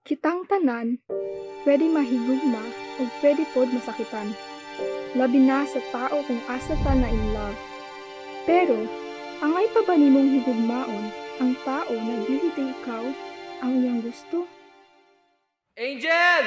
Kitang tanan, pwede mahigugma o pwede pod masakitan. Labi na sa tao kung asa ta na in love. Pero, angay pa ba nimong higugmaon ang tao na dili day ikaw ang iyang gusto? Angel!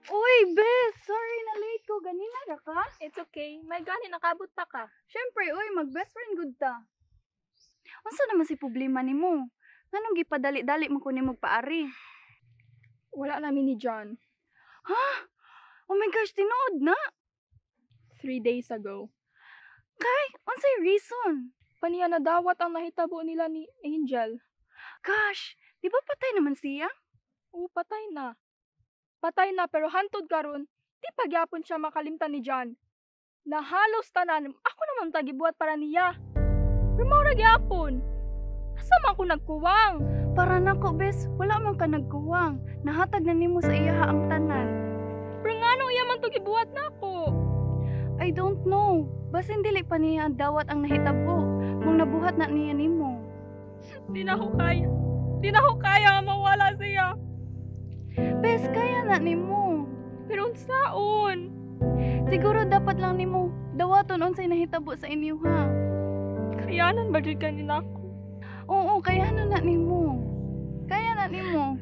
Uy, Bes! Sorry na late ko. Ganina ra ka? It's okay. May gani nakabot ta ka. Syempre, uy, mag-best friend good ta. Unsa naman si problema nimo? Nganong gipadali-dali man ko nimo paari? Wala namin ni John. Ha? Oh my gosh, tinuod na. 3 days ago. Kay, unsay reason? Paniya nadawat ang nahitabo nila ni Angel. Gosh, di ba patay naman siya? Oo, patay na. Patay na pero hantod karon, di pagyapon siya makalimtan ni John. Nahalos tanan, ako naman tagibuhat para niya. Pero mao ra gyapon. Asa man ko nagkuwang? Para nako, Bes, wala man ka nagkuwang. Nahatag na nimo sa iyaha ang tanan. Pero nganong iya man to gibuhat nako? I don't know. Basin dili pa niya ang dawat ang nahitabo. Mong nabuhat na niya nimo. Di na ko kaya. Di na ko kaya nga mawala siya. Bes, kaya na nimo. Pero unsaon? Siguro dapat lang nimo dawaton unsay nahitabo sa inyo ha. Kayanan ba jud kanina ako? Oo, kayanan na nimo. Kaya na nimo.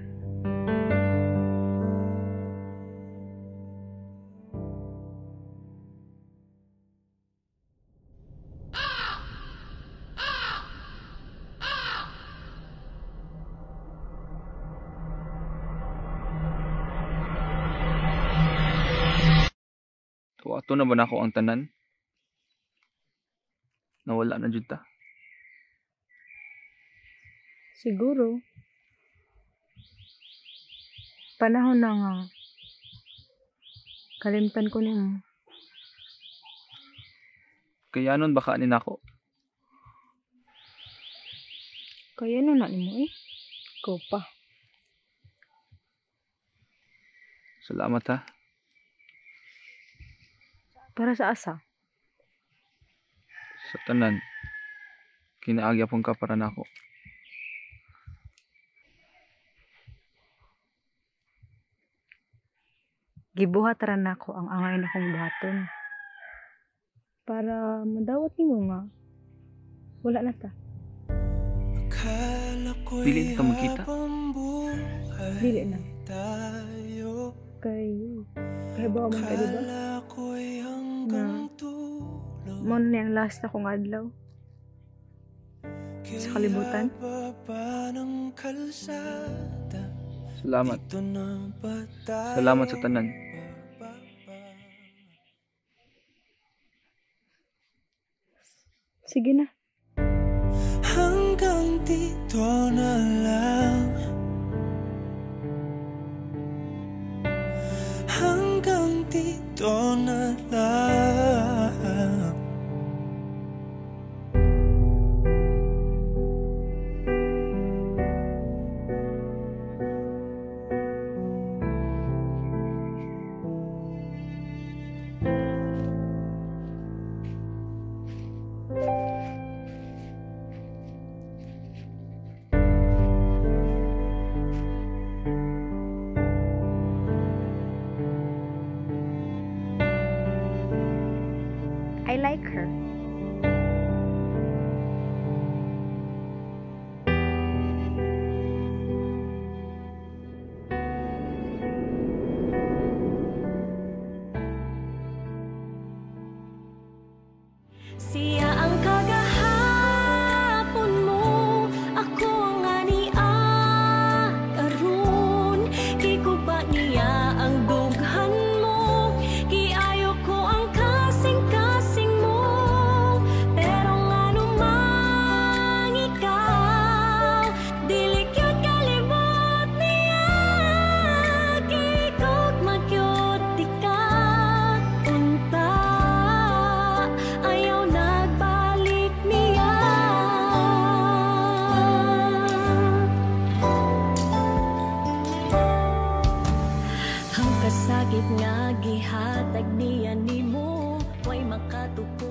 Ato na ba nako ang tanan? Nawala na jud ta. Siguro. Panahon na nga. Kalimtan ko nimo. Kaya nun baka ani nako? Kaya nun na nimo eh. Ikaw pa. Salamat ha. Para sa asa? Sa tanan. Kinaagya pong ka para nako. Gibuhat ra nako ang angay nakong buhaton. Para madawat nimo nga wala na ta. Dili na ta magkita? Dili na. Kay kahibaw man ka, diba? Na mo na ang last akong adlaw sa kalibutan. Salamat. Salamat sa tanan. Sige na. Hanggang dito na lang. Hanggang dito na lang. I like her. Gihatag niya nimo, way makatupos.